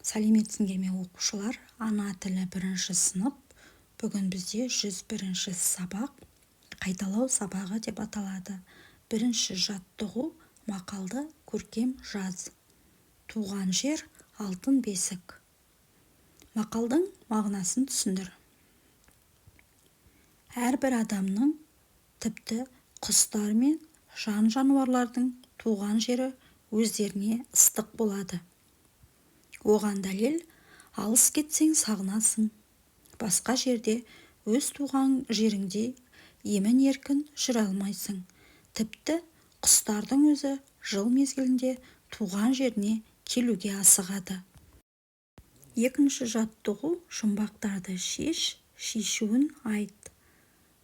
Сәлеметсіңдер ме, оқушылар! Ана тілі, бірінші сынып. Бүгін бізде 101-ші сабақ, қайталау сабағы деп аталады. Бірінші жаттығу: мақалды көркем жаз. Туған жер – алтын бесік. Мақалдың мағынасын түсіндір. Әрбір адамның, тіпті құстар мен жан-жануарлардың туған жері өздеріне ыстық болады. Оған дәлел: алыс кетсең, сағынасың, басқа жерде өз туған жеріңдей емін-еркін жүре алмайсың. Тіпті құстардың өзі жыл мезгілінде туған жеріне келуге асығады. Екінші жаттығу: жұмбақтарды шеш, шешуін айт.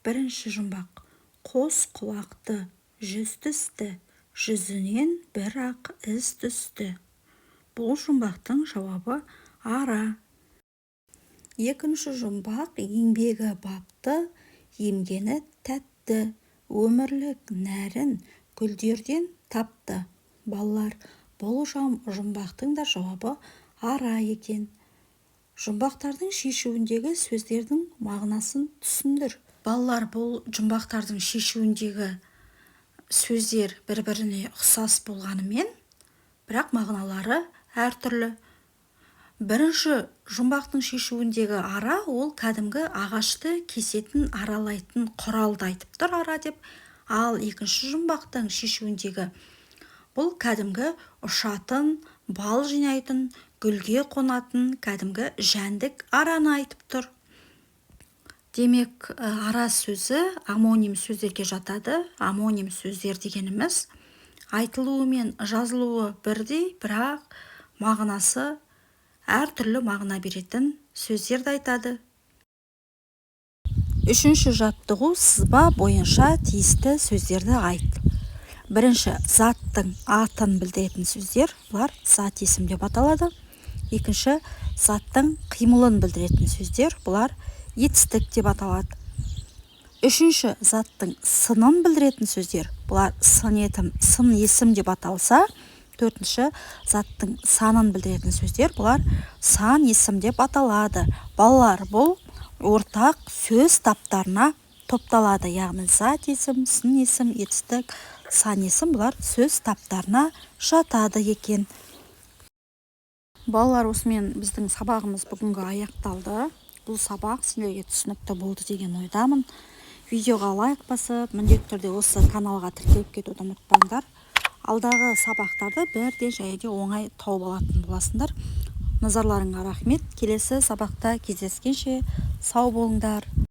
Бірінші жұмбақ: қос құлақты, 100 тісті, жүзінен бір-ақ із түсті. Бұл жұмбақтың жауабы – ара. Екінші жұмбақ: еңбегі бапты, емгені тәтті, өмірлік нәрін гүлдерден тапты. Балалар, бұл жұмбақтың да жауабы ара екен. Жұмбақтардың шешуіндегі сөздердің мағынасын түсіндір. Балалар, бұл жұмбақтардың шешуіндегі сөздер бір-біріне ұқсас болғанымен, бірақ мағыналары әртүрлі. Бірінші жұмбақтың шешуіндегі ара – ол кәдімгі ағашты кесетін, аралайтын құралды айтып тұр ара деп. Ал екінші жұмбақтың шешуіндегі бұл кәдімгі ұшатын, бал жинайтын, гүлге қонатын кәдімгі жәндік араны айтып тұр. Демек, ара сөзі омоним сөздерге жатады. Омоним сөздер дегеніміз – айтылуы мен жазылуы бірдей, бірақ мағынасы әртүрлі мағына беретін сөздерді айтады. Үшінші жаттығу: сызба бойынша тиісті сөздерді айт. Бірінші, заттың атын білдіретін сөздер, бұлар зат есім деп аталады. Екінші, заттың қимылын білдіретін сөздер, бұлар етістік деп аталады. Үшінші, заттың сынын білдіретін сөздер, бұлар сын есім деп аталса, төртінші, заттың санын білдіретін сөздер, бұлар сан есім деп аталады. Балалар, бұл ортақ сөз таптарына топталады, яғни зат есім, сын есім, етістік, сан есім, бұлар сөз таптарына жатады екен. Балалар, осымен біздің сабағымыз бүгінгі аяқталды. Бұл сабақ сендерге түсінікті болды деген ойдамын. Видеоға лайк басып, міндетті түрде осы каналға тіркеліп кетуді ұмытпаңдар. Алдағы сабақтарды бірден және де оңай тауып алатын боласыңдар. Назарларыңа рахмет. Келесі сабақта кездескенше сау болыңдар.